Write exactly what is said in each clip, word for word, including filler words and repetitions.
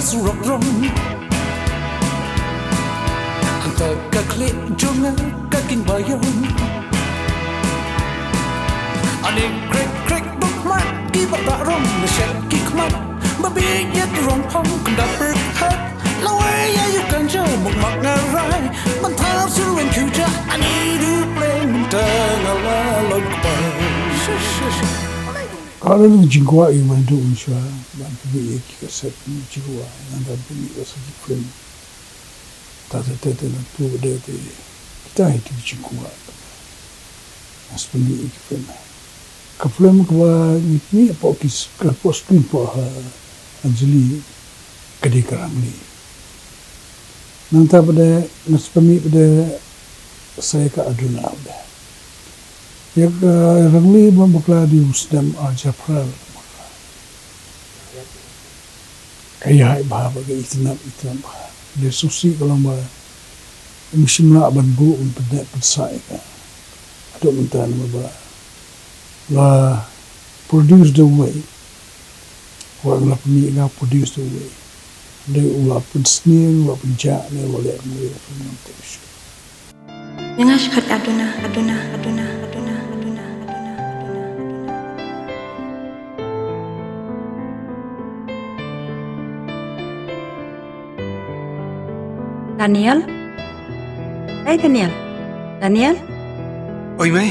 surok rong. Hangta ka khlieh jong nga ka king ba ïong. Ani krek krek duk mat ki ba ta rong na shet ki khmat. Ba bi ïa ki rong phong kynda pyrkhat. Lawei ïa yu kan ja muk mak ngarai. Ban thar sur wen kyu ja ani du pleng mynta nga la long kpa. Shish, shish. Ka la ka jingkwah ïa u Mandu unsha ban pynmih ïa ki kaset jingkwah ïa ban pynmih ïa ki film. Ta te te te na tu de te kita hi tu jingkwah. Ban pynmih ïa ki film. Ka film kaba ngi pynmih hapoh ki s-, hapoh screen hapoh ha Anjali ka dei ka Rangli. Nangta pat de nga sa pynmih pat de sa ïa ka Aduna pat de. Ïa ka Rangli ba bakla dei u snem ar hajar phra. Ka ïaid bha ba ka itynnad itynnad bha. Dei sngewsih ka long ba ym shym lah ban buh ban pyndep pynsah ïa ka. Haduh mynta namar ba la produce da uwei. Wat la pynmih, la produce da uwei. Dei u la pynsniew, u la pynjah ne u la leh kumno ïa ka film ngam tip shuh. Ïa nga shu khat Aduna, Aduna, Aduna. Daniel? Hey, Daniel. Daniel? Oi, Mei.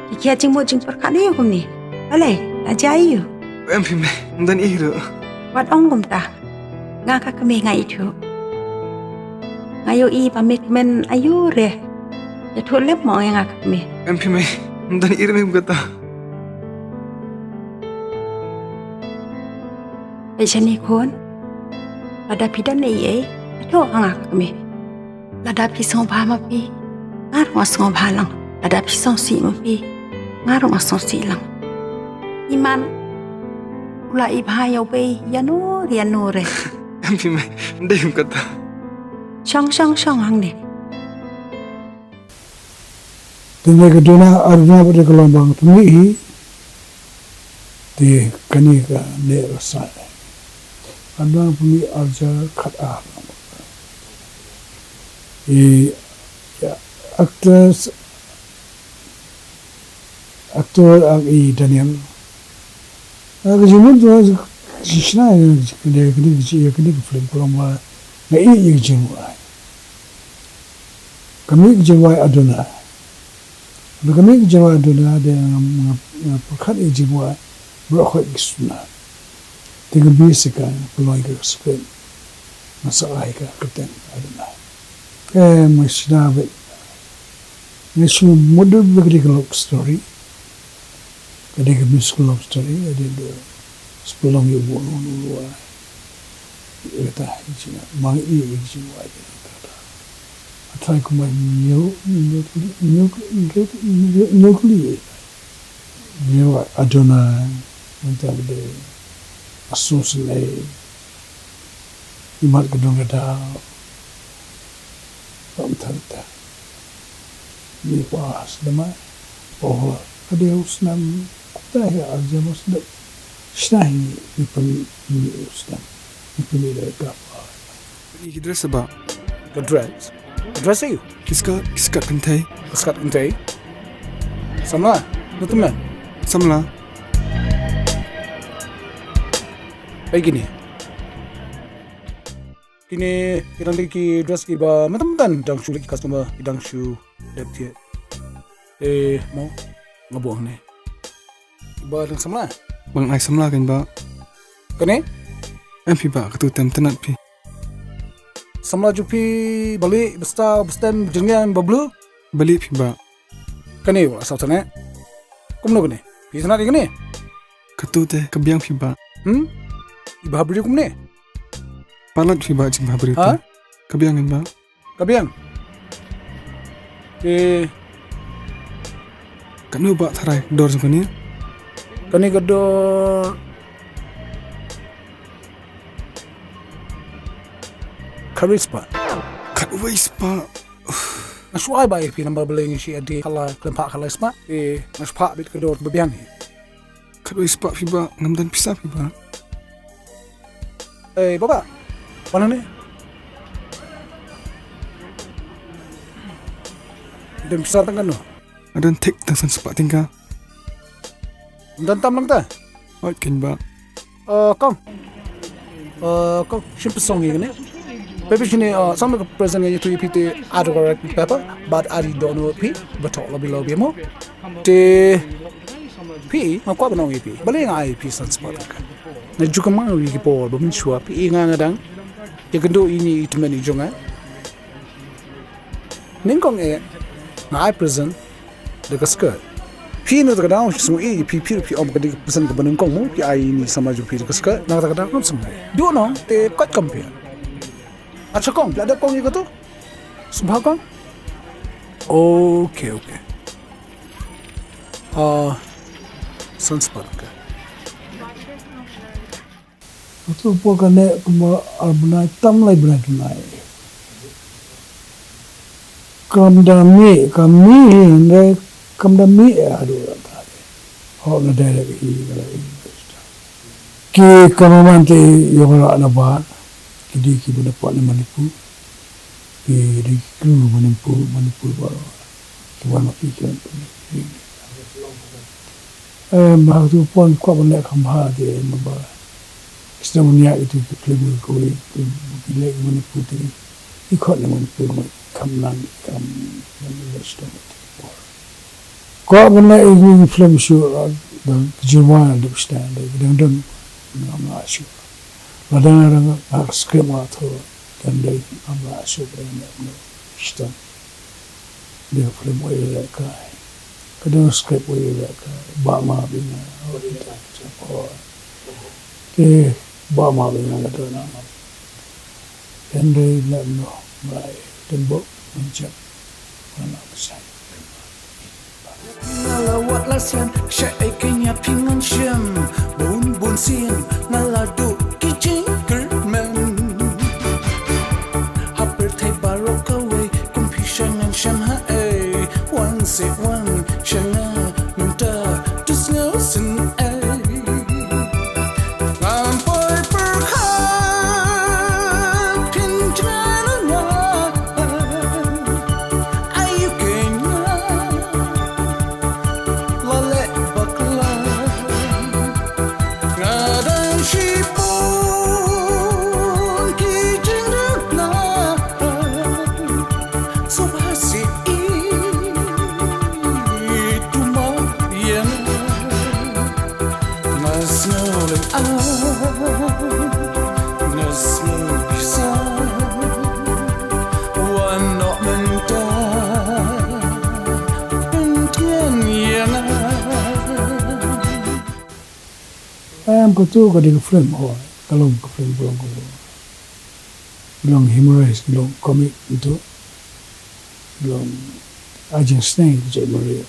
Ki khia jingmut jingpyrkhat ïa u kumne. Balei, la jia ïa u? Em phi Mei, ym don ei ruh. Wat ong kumta. Nga ka kmie nga ithuh. Nga ïohi ba me kmen aïu re. Ïathuh lem mo ïa nga ka kmie. Em phi Mei, ym don ei ruh Mei kum kata. Peit shane khun. Lada phi don ei ei, ïathuh ha nga ka kmie. Lada phi sngewbha ma phi, nga ruh nga sngewbha lang. Lada phi sngewsih ma phi, nga ruh nga sngewsih lang. Iman u la i bha ïa u bei ïa no ïa no re. Em phi Mei, ym dei kum kata. Shong shong shong hangne. Te ne ka Aduna, Aduna pat de ka long ba nga pynmih hi. Te kane ka ne ka sa. Aduna nga pynmih ar hajar khat ar. I, ïa, actress, actor ang i Daniel. Ah, ka jingmut tu, ka jingshna, ka jing-, ka jing-, ka jing-, ka film ka long ba nga ïohi ïa ka jingrwai. Ka mih ka jingrwai Aduna. Haba ka mih ka jingrwai Aduna, de nga, nga, nga pyrkhat ïa ka jingrwai baroh khoit ki suna. Te nga base ïa ka, nga pynlong ïa ka script. Nga sa ai ïa ka kyrteng Aduna. Te nga shna beit. Nga shu mutdur ba ka dei ka love story. Ka dei ka musical love story, ka dei ka spelong ïa u Bun u Lwai. Ïa kata, ïa ka jingrwai, ïa ka jingrwai, ïa kata. Nga try kumba ñiew, ñiew, ñiew, ñiew, ñiew, ñiew, ñiew, Aduna, mynta ka dei, Asu Sene, Imat ka dong ka daw, Pam Thar ta. Ni pa sdama, oh, ka dei u snam, kumta hi ar hajar ma sdam. Shna hi ni pynmih u snam, ni pynmih da ka pa. Ni ki dress ba? Ka dress? Ka dress aïu? Ki skirt, ki skirt kynthei. Ka skirt kynthei? Samla? Nutum na? Samla. Ai kine. Kine, ki dang ki dress kiba mynta mynta dang shu leh ki customer, ki dang shu dep thiah. Eh, mo, nga buh hangne. Ba dang samla? Ba nga ai samla kan ba. Kane? Em phi ba, katu tem tenat phi. Samla ju phi bali, basta, basta, jengyan, bablu? Bali phi ba. Kane, wala sab tane. Kumno kane? Phi tenat kane? Katu te, ka biang phi ba. Hmm? Iba habri kumne? Palat phi ba, jing ba habri. Ha? Te. Ka biang kan ba. Ka biang. Eh. Kano ba tharai dor jong kane? Kane ka dor khatwei spah. Khatwei spah. Nga shu ai ba ïa phi number balei ngi shi adi kala khlem phah kala spah. Eh, nga shu phah bit ka dor ba biang hi. Katwei spah phi bah, ngam don pisa phi bah. Eh, Baba. Mana ni? Don pisa tang kano? Nga don thik tang san spah tyngka. Don tam lang ta? Oi, ken bah. Eh, kong. Eh, kong, shin pisa ong ïa kane. Pepe shini, eh, sam ka present nga ïathuh ïa phi te, add ka rek paper, bad add ïa dohnud phi, ba thok lobby lobby mo. Te phi, nga kwah ban ong ïa phi. Balei nga ai phi san spah tyngka? Nga ju kynmaw ïa ki por ba mynshuwa phi, nga nga dang ïakynduh ïa ine i tymmen i jong nga. Nyngkong eh, nga ai present da ka skirt. Phi na kata ka daw shu sngew ïa phi, phi ruh phi ong ka dei ka present kaba nyngkong mo, phi ai ine i samla jong phi da ka skirt, na kata ka daw ngam sngew. Duh no, te koit kam phi. Acha kong, phi la dep kong ïa kato? Sngewbha kong? Okay, okay. Ah, san spah tyngka. Kato por kane kumba ar bnai tam lai bnai bnai. Kam da mih, kam mih hi, hynrei kam da mih haduh katta. Hok na direct hi, ka la hi. Ki cameraman te ïoh rah na bar, ki dei kiba na pat na Manipur, ki dei ki crew Manipur, Manipur baroh. Ki wan ma ki, ki wan ma ki. Em, ha kato por kwah ban leh kham bha te, em, ba. Ki sdang ban ïa itu ki film kawei, ki leh Manipur te. Ki khot na Manipur, ma kham nang, kham, kham leh sdang te. Kwah ban leh ïa ki film shuh, ah, da ki jingbam da ki sdang, da ki dang don, ngam lah shuh. Lada nga dang, ah, script nga thoh, kan dei, ngam lah shuh, da ngam lah shuh. Dei ka film Wei Lehkai. Ka dei ka script Wei Lehkai. Bah Mawbynga. Oh. Te Bah Mawbynga ka dei na. Kan dei na no. Mai. Tembok. Mencak. Mana pesan. Nga la wad la slem, shaei kane phi ngan shem. Bun bun sien, nga la duh ki jingkyrmen. Ha pyrthei baroh kawei, kum phi sha ngan shem haei. Wan se wan sha nga mynta, to sngew sngewsih. Ngam poi pyrkhat phin jngai na nga. Aïu kane nga la leh bakla. Nga dang shiphew ki jingduna. Sngewbha sngewsih tu ma ïa nga. Nga sngew lem ah, nga sngew pisa. Wan noh mynta, pyntngen ïa nga. Em, kato ka dei ka film, oh, ka long ka film, ka long ka film. Ka long humorous, ka long comic, kato. Long, ah, jingsneng ka jait marwei.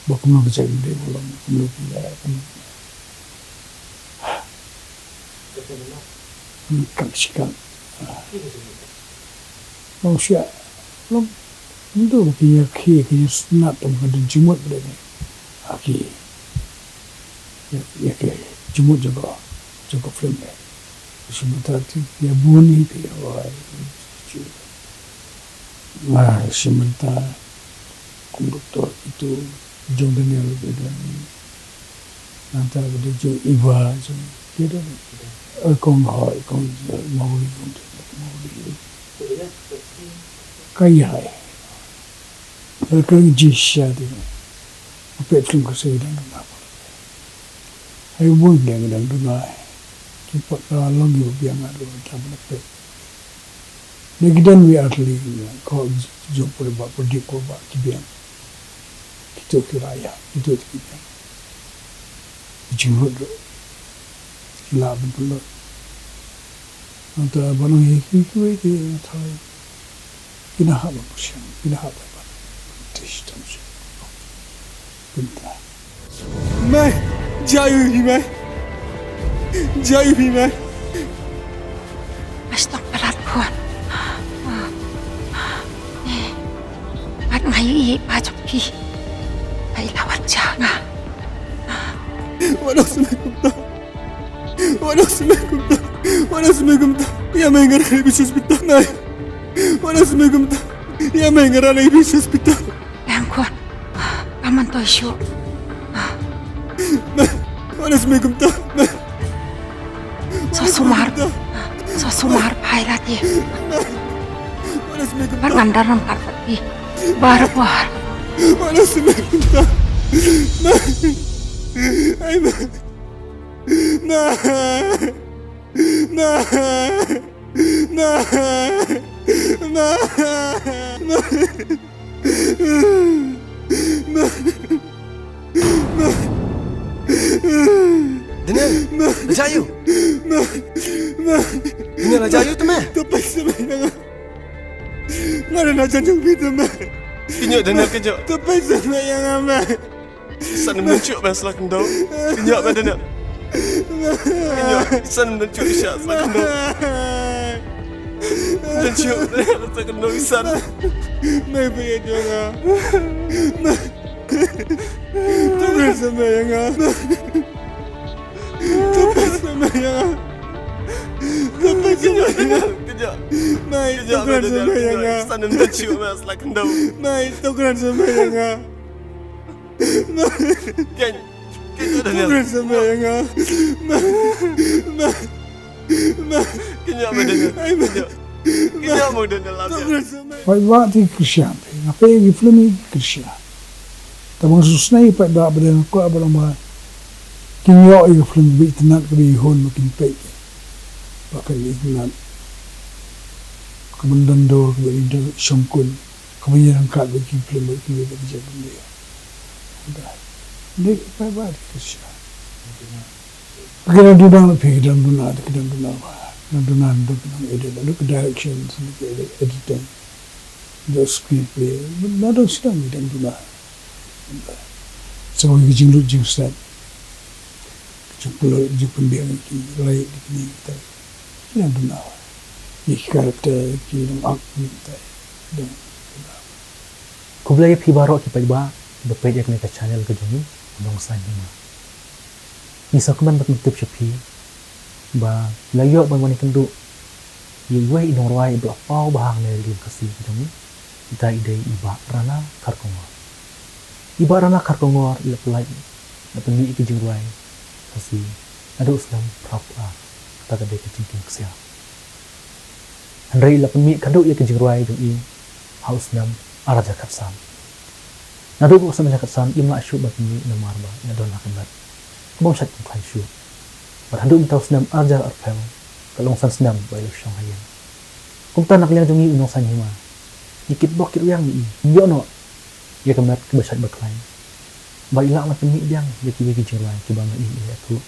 Ba kumno ka jait marwei ba long, kumno ka jait, kumno ka jait. Hmm, kak shikak. Ah. Long sha, long, kumno ki ïa ki, ki ïa snap tang ka dei jingmut ba dei. Ah, ki. Ïa, ïa ki jingmut jong ka, jong ka film ne. Shi mynta te ïa bun hi te, oi. Nga shi mynta kum doktor itu jong Daniel Bedani. Nangta bad jong Eva jong Bedani. Oi kong hoi kong Mawi kong Mawi. Ka ïa hai. Ka jisha te. Pet film ka sei dang na. Ai bun dang dang dunai. Ki pat la long ïa biang adu dang na pet. Ngi don wi atli ko jong pule ba pule ko ba ki biang. Kito ki raya, kito ki biang. Ki jinglut ru. Ki la ban pule. Nangta ba nang hi ki ki wei ki thai. Ki na ha ba pushang, ki na ha ba ba. Tish tam shi. Pinta. Mei, jai u hi mei. Jai u hi mei. Mas tok parat pun. Wat ngai i pa jong phi. Ai la wat ja nga. Wat ong symbai kumta. Wat ong symbai kumta. Wat ong symbai kumta. Ïa mei nga rah leit bishar hospital, mei. Wat ong symbai kumta. Ïa mei nga rah leit bishar hospital. Ïa khun. Ka myntoi shuh. Mei. Wat ong symbai kumta, mei. Sa sumar. Sa sumar phai lade. Wat ong symbai kumta. Bar ngan da rem kat phi. Bar bar. Wat ong symbai kumta. Mei. Ai, mei. Mei. Mei. Mei. Mei. Mei. Daniel, la jia aiu? Daniel, la jia aiu te mei? To peit sha mei ïa nga. Nga don hajan jong phi te mei. Kynjoh Daniel, kynjoh. To peit sha mei ïa nga mei. San ym don shuh mei sla khyndew. Kynjoh mei Daniel. Kynjoh, san ym don shuh sha sla khyndew. Don shuh sla khyndew san. Mei peit ïa nga. To peit sha mei ïa nga. To peit sha mei ïa nga. To peit sha mei ïa nga. Kynjoh. Mei, to peit sha mei ïa nga. San ym don shuh mei sla khyndew. Mei, to peit sha mei ïa nga. Kynjoh, kynjoh Daniel. Kynjoh mei Daniel. Kynjoh. Kynjoh mei Daniel. Paidbah te kyrshan, nga peit ïa ki film ki kyrshan. Tang ba nga sngewsynei paidbah ba dang kwah ba long ba kin ïoh ïa ki film ba itynnat, kaba i hun ba kin peit. Ba kin itynnat. Ka ban don dor, ka ban don shongkun. Ka ban ïa ryngkat bad ki film bad ki, bad ki jaitbynriew. Dei paidbah te kyrshan. Ki dang duna, phi, ki dang duna, ki dang duna, ki dang duna, ki dang edit, ki dang direction, ki dang editing, ki dang screenplay, na dang sdang ki dang duna. Sa ki jinglut jingsngewsih, jingpynlong, jingpynbiang, ki lait, ki ni, ki dang duna. Ki character, ki dang act, ki dang duna. Khublei ïa phi baroh ki paidbah kiba peit ïa kane ka channel ka jong ngi, U Nongsaiñ Hima. Ngi sngewkmen ban pyntip sha phi ba la ïoh ban wan ïakynduh ïa iwei i nongrwai iba la paw bha ha kane ka ri Khasi ka jong ngi. Ita i dei i Bah Rana Kharkongor. I Bah Rana Kharkongor i la pynlait, la pynmih ïa ki jingrwai Khasi naduh u snem phra phew ar, kata ka dei ka jingkynksiar. Hynrei i la pynmih khadduh ïa ki jingrwai jong i ha u snem ar hajar khatsan. Naduh u snem ar hajar khatsan im lah shuh ban pynmih namar ba i la don ha ka met ka bym shait ban khlaiñ shuh. Bad haduh mynta u snem ar hajar arphew ka long san snem ba i la shong ha ïing. Kumta na ka liang jong ngi U Nongsaiñ Hima, ngi kitbok kitrwiang ïa i, ngim ïoh noh ïa ka met kaba shait ba khlaiñ. Ba i lah ban pynmih biang ïa kiwei ki jingrwai kiba ma i i la ïathuh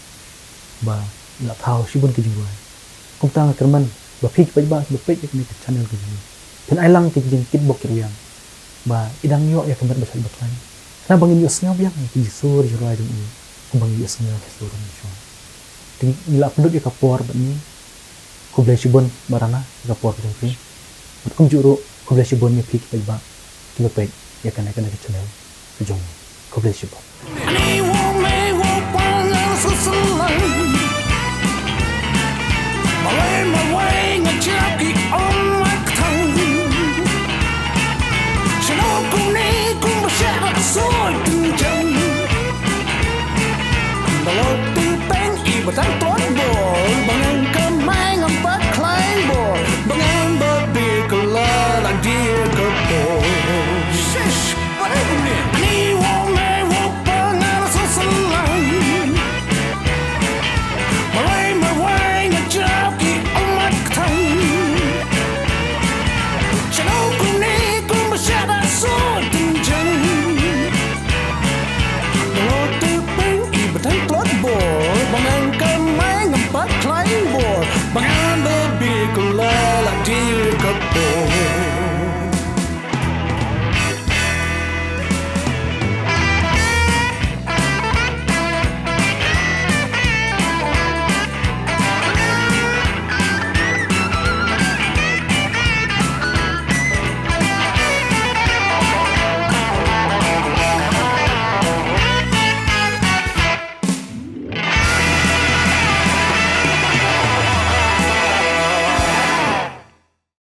ba i la thaw shibun ki jingrwai. Kumta nga kyrmen ba phi ki paidbah kiba peit ïa kane ka channel ka jong ngi, phin ai lang ki jingkitbok kitrwiang ba i dang ïoh ïa ka met ba shait ba khlaiñ. Khnang ba ngin ïohsngew biang ïa ki jingsur jingrwai jong i, kumba ngi ïohsngew ha ki sur mynshuwa. Te ngi la pynlut ïa ka por bad ngi. Khublei shibun Bah Rana ïa ka por ka jong phi. Bad kumjuh ruh khublei shibun ïa phi ki paidbah kiba peit ïa kane, kane ka channel ka jong ngi. Khublei shibun. Ba la tip peng i ba tang tlot bor, ba ngan kynmaw ngam pat khlaiñ bor, ba ngan ba bieit kylla la dier ka por. Shish, what happened here? Ani wo me wo pa nga la so salang. Mawai mawai nga jrap ki umat ktang. Chano kuni kum ba shada so tinjang. Lo te peng i ba tang tlot bor, ba ngan kynmaw ngam pat khlaiñ bor, ba ngan ba bieit kylla la dier ka por.